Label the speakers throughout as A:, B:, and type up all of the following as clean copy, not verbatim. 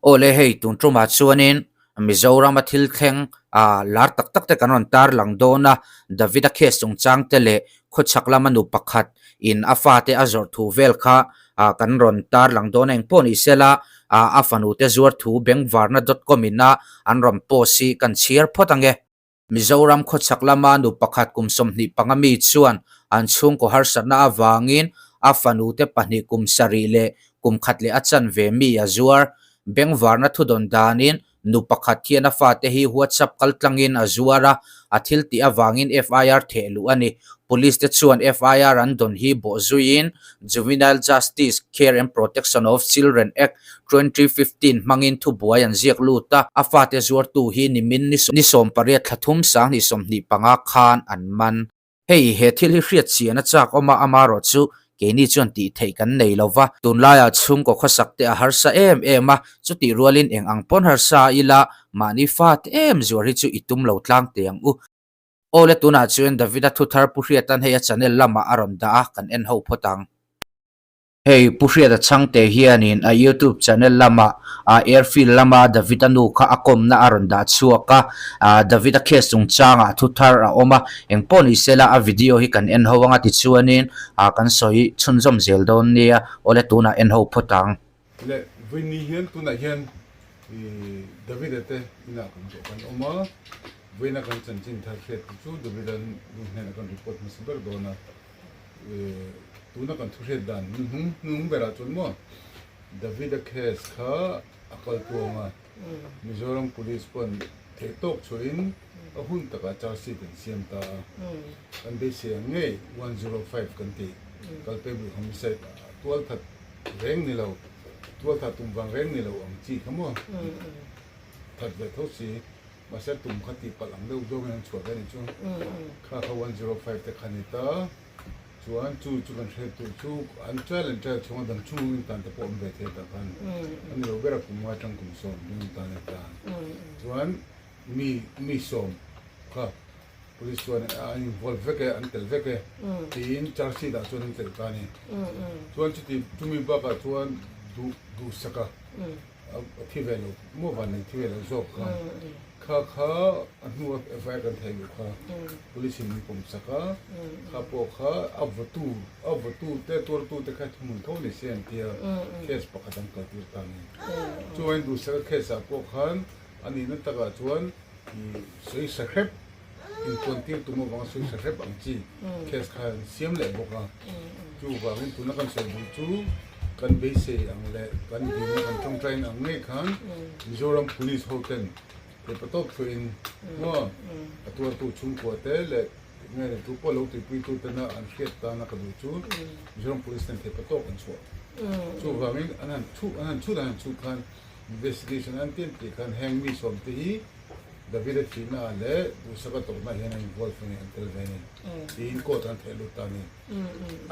A: Aw le hei tun tumah chuanin Mizorama thil thleng ah lar tak tak te kan rawn tar lang dawn a, Davida case chungchang te leh khawchhak lama nu pakhat in a fate a zawrh thu vel kha ah kan rawn tar lang dawn a, engpawh ni sela ah a fanu te zuar thu bengvarna dot com in a an rawn post hi kan chhiar phawt ange. Mizoram khawchhak lama nu pakhat kum 25 mi chuan an chhungkaw harsatna avangin a fanute pahnih kum sarih leh kum khat leh a chanve mi a zuar. Bengvarna thudawn danin nu pakhat hian a fate hi WhatsApp kaltlangin a zuar a, a thil tih avangin FIR theh luh a ni. Police te chuan FIR an dawn hi bawhzuiin Juvenile Justice, Care and Protection of Children Act, 2015 hmangin thubuai an ziak lut a, a fate zuartu hi nimin ni 18 thla thum 2025 khan an man. Hei, he thil hi hriat chian a chak awm a, amarawh chu keini chuan tih theih kan nei lo va, tunlaiah chhungkaw khawsak te a harsa em em a, chutih rualin eng ang pawn harsa ila mahni fate em zuar hi chu i tum lo tlang teh ang u. Aw le tunah chuan Davida thuthar Pu Hriatan hei a channel lamah a rawn dah a, kan en ho phawt ang. Hei Pu Hriata Chhangte hianin a YouTube channel lama a airfield lama David-a nu kha a kawmna a rawn dah chhuak a, David-a case chungchangah thu thar a awm a, engpawh ni sela a video hi kan en ho anga tichuanin kan sawi chhunzawm zel dawn nia, awle tunah en ho phawt ang.
B: Le vawiin hian tunah hian David-a te inah kan zawh kan awm a, vawiina kan chanchin thar hriat te chu David-a nu hnenah kan report hmasa ber dawn a. Tuna kan thu hriat dan hnuhnung hnuhnung berah chuan maw Davida case kha a kal tuang a, Mizoram Police pawn theih tawk chhuahin a hun takah charge sheet an siam ta a, kan beisei ang ngei 105 kan tih culpable homicide tual that reng ni lo, tual that tum vang reng ni lo ang chi kha maw that ve tho si. Mahse tum kha tih palh ang deuh zawngin an chhuah ve a ni chu. Kha kha 105 te kha ni ta. Chuan chu chu kan hriat tur chu an trial and trial chhunga dang chhung in tan te pawh awm ve thei tah khan a ni lo ber a kum ngai tang kum sawm ding in tan a tan. Chuan mi mi sawm kha police chuan an involve vek e an tel vek e tiin charge sheet ah chuan an telh ta a ni. Chuan chuti chumi bakah chuan duh duhsak a. A thi ve lo maw van nei thi ve lo zawk kha kha kha a hnu a FIR kan theih luh kha police in min pawm sak a kha pawh kha a vawtu a vawtu te tuartu te kha thuhmun tho ni se an tia case pakhat an kal tir ta ni chuan duhsaka case ah pawh khan a nihna takah chuan ih sawi sa hrep Inpuantir tum avanga sawi hre hrep ang chi case kha an siam leh bawk a. Chuvangin tuna kan sawi duh chu kan beisei ang leh kan dingna kan tawngtain ang ngei khan Mizoram Police ho ten theihpa tawp thluahin maw a tuartu chhungkua te leh nge tu pawh lo tuipuitu tena an hriat tana ka duh chu Mizoram Police ten theihpa tawk an chhuah. Chuvangin an han chhut an han chhut an han chhut khan investigation an tiam tih khan heng mi sawmte hi David-a thihna leh Duhsaka tawrhna hian a involve a ni, an tel ve a ni tiin court an theh lut ta a ni.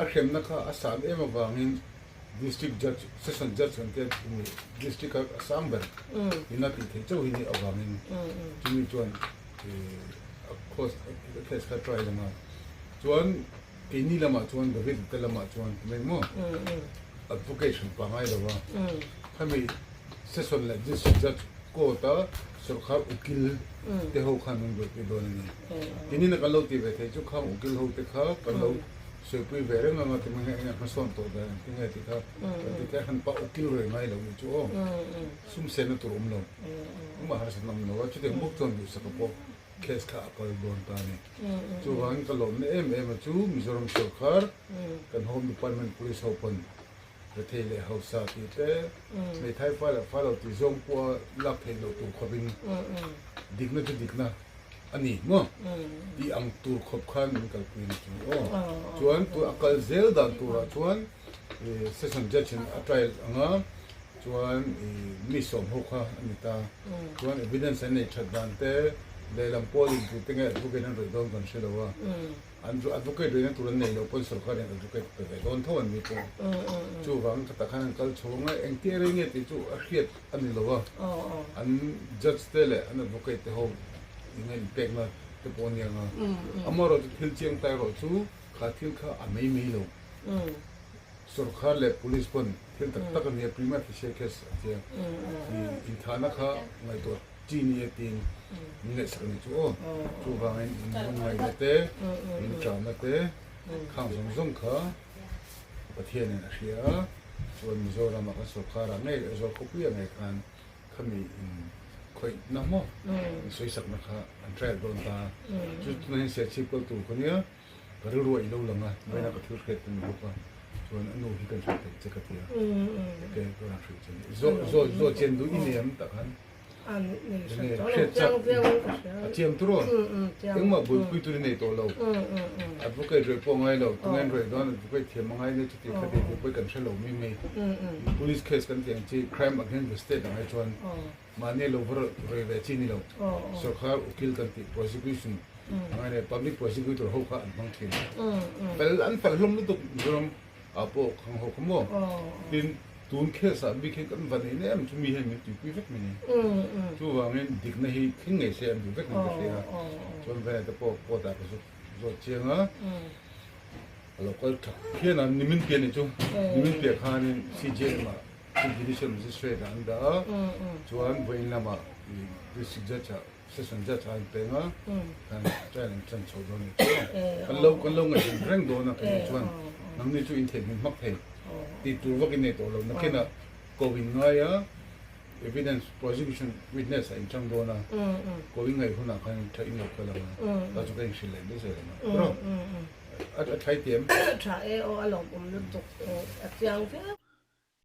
B: A hremna kha a san em avangin District Judge, Session Judge kan tia chumi District a sang ber in a tih theih chauh hi ni avangin chumi chuan a cause a case kha trial anga chuan keini lamah chuan David te lamah chuan tumeng maw advocate hran pangai lo a khami Session leh District Judge Court a sorkar ukil te ho khan an buaipui dawn a ni. Tinin a kan lo tih ve theih chu khang ukil ho te kha kan lo sawipui ve reng ang a ti mai eng hmasawn tawh dan ang ti nge tih kha kan ti thei a han pa ukil reng ngai lo ni chu aw sum senna tur awm lo engmah harsatna awm lo a chutiang bawk chuan duhsaka pawh case kha a kal dawn ta a ni. Chuvangin ka lawmna em em a chu Mizoram sorkar kan Home Department Police ho pawn Rethei leh hausa tih te, hmeithai fa leh fa lo tih zawng pawha lak theih loh tur khawpin dikna chu dikna a ni maw tih ang tur khawp khan min kalpui a ni chu aw. Chuan tun a kal zel dan turah chuan session judge in a trial ang a, chuan mi sawm ho kha a ni ta. Chuan evidence an nei that dan te, lehlam pawl in tute nge advocate an rawih dawn kan hre lo a. An advocate rihna tur an nei loh pawn sorkar in advocate pe ve dawn tho an ni pawh. Chuvang ka tak khan an kal chho ang a, engtia rei nge tih chu a hriat a ni lo a. An judge te leh an advocate te ho in a inpekna te pawh a ni ang a. Amaherawhchu thil chiang ta erawh chu kha thil kha a mai mai lo. Sorkar leh police pawn thil tak tak a ni a, prima facie case a tia. Inthahna kha ngaihtuah chi ni e tiin min ngaihsak a nih chu aw. Chuvangin in lungngaihna te, in ṭahna te khang zawng zawng kha Pathianin a hria a, chuan Mizoramah kan sorkarah ngei, Aizawl khawpuiah ngei khan khami in khawihna maw, in sawisakna kha an trial dawn ta a. Chu tunah hian Serchhip kal tur ka nia. Ka rilru a ilo lang a, vawiinah ka thil hriat ka ni bawk a, chuan a nu hi kan hrilh theih che ka ti a, ok ka rawn hrilh che ni. Zaw zaw zaw chian duh i nei em tah khan? Enge hriat chak a chiam tur aw, engmah buaipui tur i nei tawh lo, advocate rawih pawh a ngai lo, tunge an rawih dawn advocate thiam a ngai nia chuti kha ti tih pawh kan hre lo mai mai, police case kan tih ang chi crime against the state ang ai chuan Mahni lo va rei ve chi ni lo. Sorkar ukil kan tih prosecution ang a nia, public prosecutor ho kha an hmang thin. Fel an fel hlawm lutuk Mizoram ah pawh khang ho kha maw. Tin, tun case ah bik hian kan va nei na em chu mi hian min tuipui vek mai ni. Chuvangin dikna hi thleng ngei se an duh vek in ka hria. Chuan Vena te pawh court ah ka zuk zawt chiang a, a lo kal tha phian a, nimin piah nih chu, nimin piah khanin CJM ah Chief Judicial Magistrate ah an dah a, chuan vawiin lamah District Judge ah, Session Judge ah an peng a, khan trial an chan chho dawn a ni chu. Kan lo kan lo ngaihven reng dawn a kei chuan nangni chu in theihnghilh hmak thei tih tur vak in nei tawh lo. Nakinah ko in ngai a, evidence prosecution witness ah in chang dawn a, ko in ngaih hunah khan tha in lo kal ang a, ta chu ka inhrilh leh mai zel ang a. Bro, a thlai tiam.
C: Tha e aw a lawmawm lutuk a chiang viau.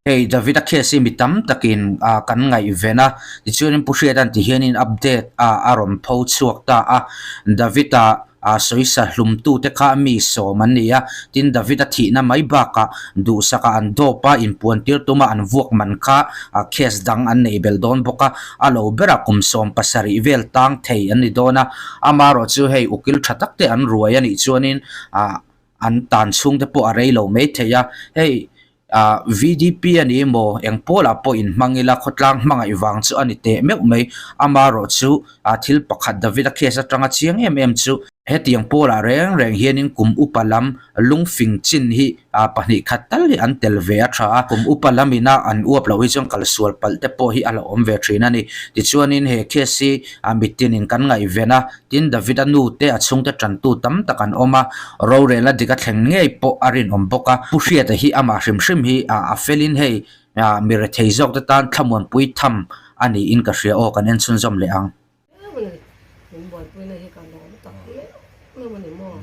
A: Hei Davida case hi mi tam takin ah kan ngaihven a, tichuanin Pu Hriata'n ti hianin update ah a rawn pho chhuak ta a, Davida ah sawisa hlumtute kha mi sawm an ni a, tin Davida thihna mai bakah duhsaka an dawp a, inpuan tir tuma an vuak man kha ah case dang an neih belh dawn bawk a, a lo berah kum 17 vel tang thei an ni dawn a, amaherawh chu hei ukil tha tak te an ruai a nih chuanin ah an tan chhungte pawh a rei lo maithei a, hei Ah VDP a ni maw? Eng pawlah pawh inhmang ila khawtlang hmangaih vang chu a ni teh meuh mai. Amaherawh chu ah thil pakhat Davida case atanga chiang em em chu hetiang pawlah reng reng hianin kum upa lam lungfing chin hi ah 2 khat tal hi an tel ve a tha a. Kum upa lam ina an uap loh hi chuan kalsual palh te pawh hi a la awm ve thin a ni. Tichuanin he case hi ah mitinin kan ngaihven a, Tin, Davida nu te a chhungte tantu tam tak an awm a, rorelna dik a thleng ngei pawh a rinawm bawk a. Pu Hriata hi amah hrim hrim hi a felin hei mi rethei zawk te tan thlamuanpui tham a niin ka hria aw, kan en chhunzawm leh ang.
C: Min buaipuina hi ka lawm tak meuh meuh a ni maw?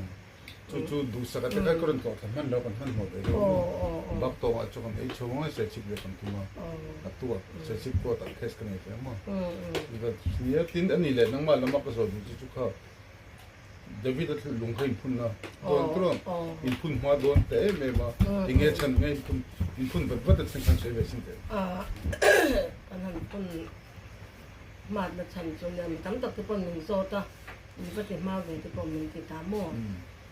B: Chu chu duhsak a te kha ka rawn tlawh thla hman lo, kan hmanhmawh ve deuh maw? Bak tawngah chu kan ei chhung a, Serchhip ve kan tum a, a tuah Serchhip court ah case ka nei ve maw? Nia tin a ni leh nangmah lama ka zawh duh che chu kha David a thil lung kha inphun na dawn tur a, inphun hma dawn ta em em a, enge chhan nge inphun inphun vat vat a thlen khan sawi ve sin teh.
C: Kan han phun hmatna chhan chu nia mi tam tak te pawn min zawt a. Min va ti hma ve te pawh min ti ta maw?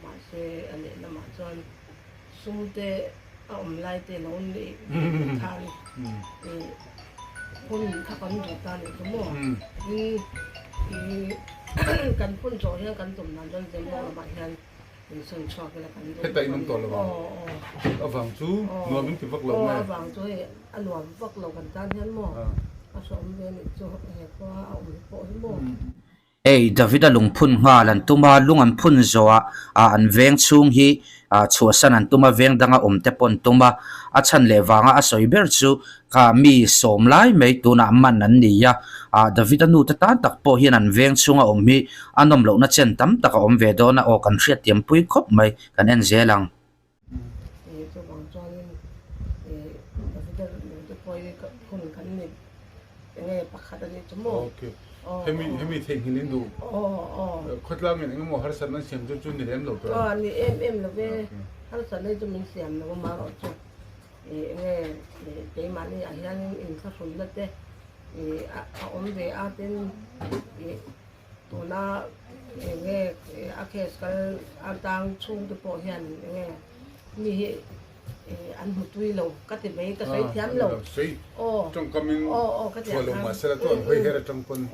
C: Mahse a lehlamah chuan sum te a awm lai te lo nih khan ih hun kha kan duh ta nih chu maw? Tin ih kan phun zawh hian kan tum dan chuan Zembo lamah hian min sawn chhuak ila kan duh
B: Heta in awm tawh lo ang. Avang chu nuam in ti vak lo nge?
C: Aw avang chu hei a nuam vak lo kan tan hian maw? A hreawm ve nih chu he khua a awm pawh hi maw?
A: Hei Davida lungphun nghal an tum a, lung an phun zawhah ah an veng chhung hi ah chhuahsan an tum a, veng danga awm te pawh an tum a, a chhan leh vanga a sawi ber chu kha mi sawm lai mai tunah man an ni a, ah Davida nu te tan tak pawh hian an veng chhunga awm hi a nawm lohna chen tam tak a awm ve dawn a, aw kan hriatthiam pui khawp mai kan en zel ang.
C: Chuvang chuanin Davida lung te pawh hi hun kan ni enge pakhat a nih chu maw.
B: Okay. Hemi hemi theihnghilh in duh. Khawtlang in engemaw harsatna an siam chu chu ni lem lo tur
C: a. Ni em em lo ve. Harsatna hi chu min siam lo a marawh chu enge keimahni ah hian inthlahrunna te a awm ve a tin Tuna eng nge a case kal a tang chhung te pawh hian eng nge mi hi an hmu tui lo ka ti mai ka sawi thiam lo.
B: Aw tawngkamin chhuah lo mahse la chuan hawi her atang pawn.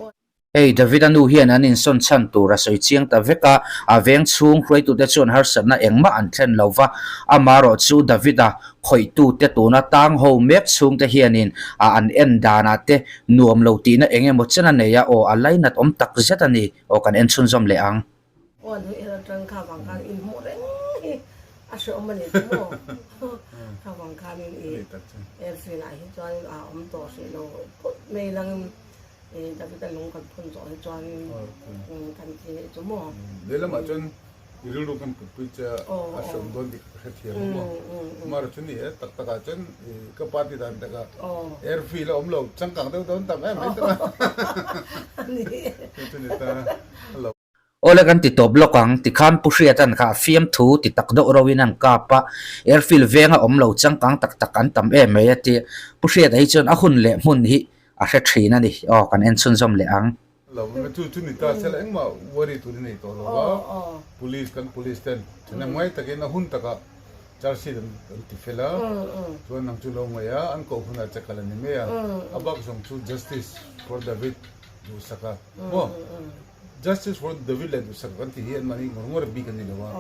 A: Hei David-a nu hian an insawn chhan tur a sawi chiang ta vek a, a veng chhung hruaitute chuan harsatna engmah an thlen lo va, amaherawh chu David-a khawihtute tuna tang ho mek chhungte hianin a an en danah te nuam lo tihna eng emaw chen a nei a, aw a lainat awm tak zet a ni, aw kan en chhunzawm leh ang.
C: Aw an hui en atang kha vang khan inhmuh reng hi a hrehawm a ni chu maw? Kha vang khanin i airfield ah hi chuanin a awm tawh hrih lo phawt mai langin i David-a lung kan phun zawh hi chuanin kan ti nih chu maw?
B: Lehlamah chuan i rilru kan putpui che a a hrehawm dawn tih ka hrethiam a maw? Amaherawh chu ni e, tak takah chuan i ka pa ti dan takah airfield a awm lo changkang deuh dawn tam em mai tak a. Chu chu ni ta a lo.
A: Awle kan ti tawp lawk ang, tikhan Pu Hriatan kha a fiamthu ti tak deuh rauhin an kap a, airfield venga awm lo changkang tak tak an tam em mai a ti. Pu Hriata hi chuan a hun leh hmun hi a hre thin a ni. Aw, kan en chhunzawm leh ang.
B: Lo, chu chu ni ta sela engmah worry tur i nei tawh lo va, police kan police ten thahnem ngai takin a hun takah charge sheet an ti fel a, chuan nang chu lo ngaih a, an koh hunah che kal a ni mai a, a bak zawng chu justice for David duhsaka maw. Justice for David leh duhsak kan tih hi anmahni ngawr ngawr bik an ni lo a,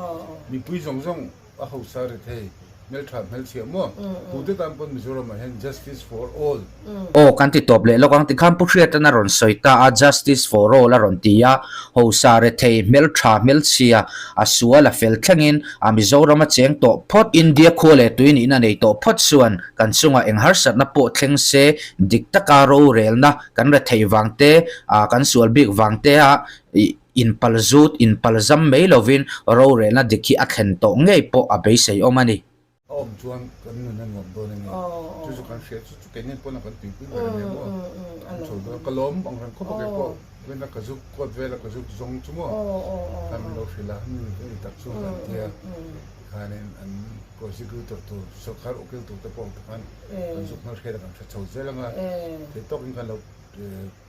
B: mipui zawng zawng a hausa ri thei, hmeltha hmelchhia maw? Tute tan pawn Mizoram ah hian Justice for all.
A: Aw kan ti tawp leh lawk ang tikhan Pu Hriatan a rawn sawi ta a, Justice for all a rawn ti a, hausa ri thei, hmeltha hmelchhia, a sual a fel thlengin a Mizoram a cheng tawh phawt, India khua leh tui nihna nei tawh phawt chuan kan chungah eng harsatna pawh thleng se dik taka rorelna Kan retheih vang te, ah kan sual bik vang te a ih inpal zut, inpal zam mai lovin rorelna dik hi a thlen tawh ngei pawh a beisei awm a ni.
B: A awm chuan kan nun a nuam dawn a ni. Chu chu kan hria chu chu keini pawn a kan tuipui ber a nia maw? Kan chho dawn a, ka lawm ang reng khawp a kei pawh vena ka zuk kawt vela ka zuk zawng chu maw khan min lo hrilh a, mi ni tak chu kan tia tikhanin an prosecutor tur sawrkar ukil tur te pawh tikhan Kan zuk hmel hriat a kan hre chho zel ang a, thei tawkin kan lo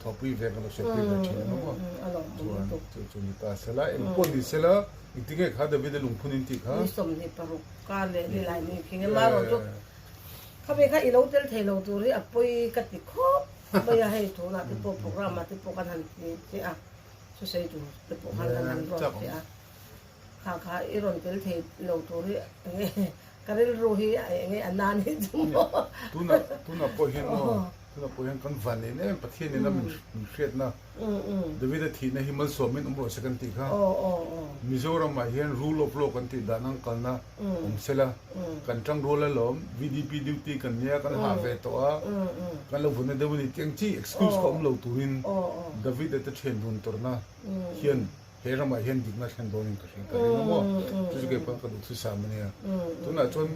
B: thawhpui ve kan lo saipui ve thin ang a maw? Chuan chu chu ni ta sela, eng pawh ni sela, engtinge kha David-a lungphun in tih kha?
C: Ni 26 kar leh ni lai ni khi nge marawh chu khami kha i lo tel thei lo tur hi a pawi ka ti khawp mai a, hei tunah te pawh program ah te pawh kan han ti che a, thusawi tur te pawh khan kan han ruat che a, kha kha i rawn tel thei lo tur hi enge Ka rilru hi a enge a nan hi chu maw.
B: Tuna tuna pawh hian maw tuna pawh hian kan van en em Pathian in a min hriatna David a thihna hi malsawmin awm rawh se kan tih kha Mizoram ah hian rule of law kan tih dan ang kalna awm sela kan tang rual alawm VDP duty kan nia kan hah ve tawh a kan lo vunna deuh a ni tih ang chi excuse kha awm lo turin David a te thian dun tawrhna hian He ramah hian dikna thlen dawnin ka hria ka ring a maw? Chu chu kei pawn ka duhthusam a nia. Tunah chuan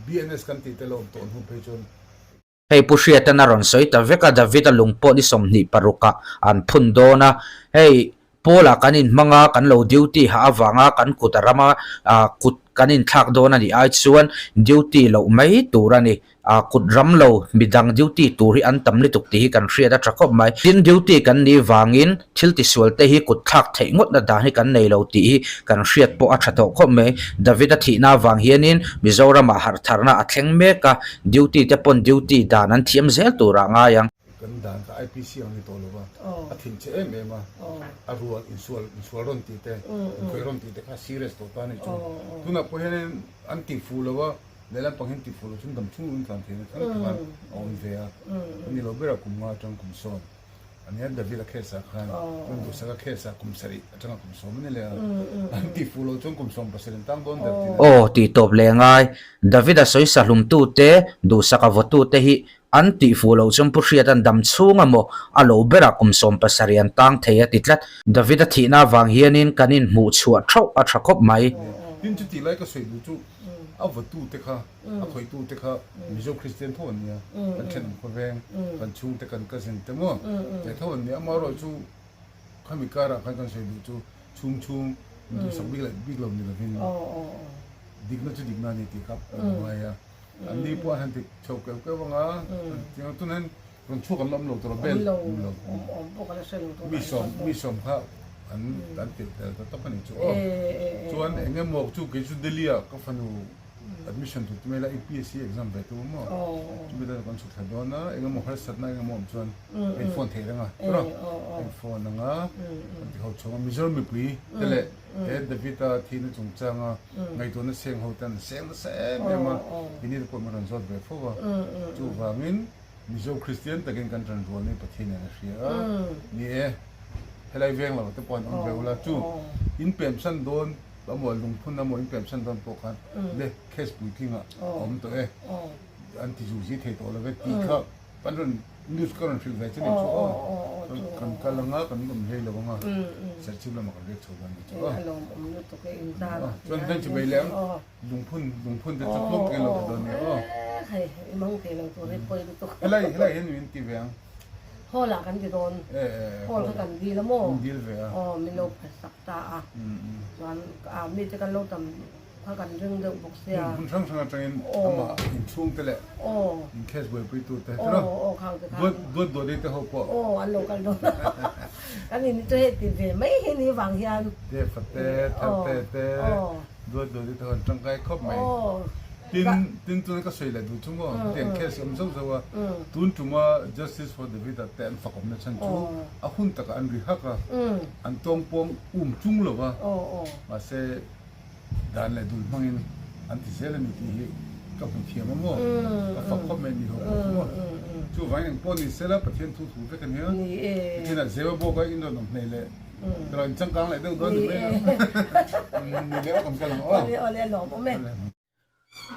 B: BNS kan tih te lo awm tawh hnu phei chuan.
A: Hei Pu Hriatan a rawn sawi ta vek a, David-a lung pawh ni 26 ah an phun dawn a. Hei Paul-ah kan inhmang a, kan lo duty hah avanga kan kut a rama kut kan inthlak dawn a nih ai chuan duty loh mai tur a ni. A kut ram lo midang duty tur hi an tam lutuk tih hi kan hriat a tha khawp mai. Tin, duty kan nih vangin thil tisual te hi kut thlak theih ngawtna dan hi kan nei lo tih hi kan hriat pawh a tha tawh khawp mai. David-a thihna avang hianin Mizoramah harh tharna a thleng mek a, duty te pawn duty dan an thiam zel turah ngai ang.
B: Kan dan kha IPC ang ni tawh lo va, a thin che em em a, a rual insual insual rawn tih te, inkhawih rawn tih te kha serious tawh ta a nih chu. Tunah pawh hianin an tih fuh lo a. Lehlam pang hian tihfuh loh chuan dam chhung in tlan theihna thleng te khan a awm ve a, a ni lo berah kum nga atang kum sawm a nia, David a case ah khan chuan Duhsaka case ah kum sarih atanga kum sawm a ni leh a, an tihfuh loh chuan kum 17 an tang dawn der tih
A: Aw tih tawp leh ngai, David a sawisa hlumtu te, Duhsaka vawtu te hi an tihfuh loh chuan Pu Hriata'n dam chhung emaw a lo berah kum 17 an tang thei a ti tlat. David a thihna avang hianin kan inhmuh chhuah thauh a tha khawp mai.
B: Tin chutih lai ka sawi duh chu A vawtute kha, a khawitute kha Mizo Kristian tho an nia, kan thenawm khawveng, kan chhungte, kan cousin te maw te tho an nia. Amaherawh chu khami karah khan kan sawi duh chu chhung chhung duhsak bik leh bik lo ni lovin dikna chu dikna a ni tih kha kan ngai a. An ni pawh an han ti chho keuh keuh ang a, tunah hian Rawn chhuak an la awm lo tur a bel awm lo. Mi sawm mi sawm kha an an tirh tel ta tawp a nih chu aw. Chuan eng emaw chu kei chu Delhi ah ka fanu Admission tur chu mai la UPSC exam ve tur maw? Chumi tan kan chhuk thla dawn a, eng emaw harsatna eng emaw awm chuan ka in phone thei reng a, tawrh a? Ka in phone ang a, kan ti ho chhung a, Mizoram mipui te leh he David-a thihna chungchanga ngaihtuahna seng ho te an seng nasa em em a, keini te pawh min rawn zawt ve fo a, chuvangin Mizo Kristian takin kan ṭan rual ni Pathian in a hria a, ni e, helai veng lo te pawh an awm ve ula, chu in pemsan dawn Amaw lungphun amaw in pemsan dawn pawh khan le case puitling ah a awm tawh e, an ti zuk zui thei tawh lo ve tih kha kan rawn news ka rawn hrilh ve che ni chu aw, kan kal anga kan awm hlei lo anga Serchhip lamah kan riak chho dawn ni chu aw. Chuan veng chu bei leh ang lungphun lungphun te chu tlawm takin lo ti dawn nia aw. Helai helai hian min ti ve ang.
C: Hall ah kan ti dawn, hall kha kan dil a maw?
B: Min dil ve a.
C: Aw min lo phasak ta a, chuan a mite kan lo tam kha kan ring deuh bawk sia.
B: Hmun hrang hrang atangin amah inchhung te leh in case buaipui tu te duat duat duat te ho pawh.
C: Aw an lo kal dawn a, kan in chu hei ti ve mai hi ni vang hian.
B: Te fate tharte te duat duat te ho an tangkai khawp mai. Tin, tin tuna ka sawi leh duh chu maw, hetiang case hi awm zauh zauh a, tun tuma Justice for David-a te an fakawmna chhan chu a hun takah an ri hak a, an tawngpawng um chung lo va, mahse dan leh dul hmangin an ti zel a ni tih hi ka hmu thiam a maw, ka fak khawp mai mi ho pawh chu maw. Chuvangin engpawh ni sela Pathian thu thu vek a nia, Pathianah zeu a bawk a, in rawn awm hleih leh ka lo inchangkang leh deuh dawn ni mai a, ni leh awk an kal ang aw.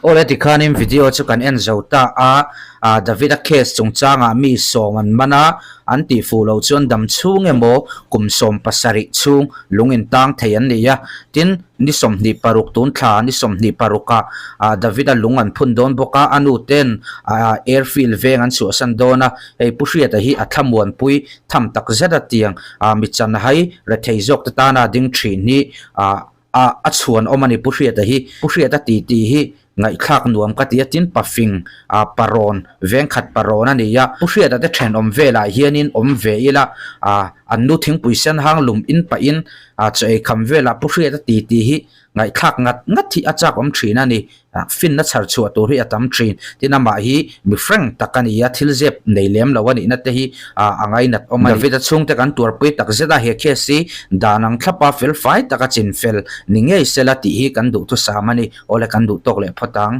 A: Awle tikhanin video chu kan en zo ta a, ah Davida case chungchangah mi sawm an man a, an tih fuh loh chuan dam chhung emaw kum 17 chhung lung in tang thei an ni a, tin ni 26 tun thla ni 26 ah ah Davida lung an phun dawn bawk a, a nu ten ah airfield veng an chhuahsan dawn a, hei Pu Hriata hi a thlamuanpui tham tak zet a tiang ah mi chanhai rethei zawk te tana ding thin hi ah A a chhuan awm a ni Pu Hriata hi. Pu Hriata ti tih hi ngaihthlak nuam ka ti a, tin pafing a parawn vengkhat parawn a ni a. Pu Hriata te thenawm velah hianin awm ve ila a an nu thingpui sen hang lum in pahin a chaw ei kham velah Pu Hriata ti tih hi ngaihthlak ngat ngat hi a chak awm thin a ni. Finna chhar chhuah tur hi a tam thin. Tin amah hi mi frank tak a ni a, thil zep nei lem lo a nihna te hi a ngainat awm a ni. David-a chhungte kan tuarpui tak zet a, he case hi dan ang thlapa fel fai taka chin fel ni ngei sela tih hi kan duhthusam a ni. Awle kan duh tawk leh phawt ang.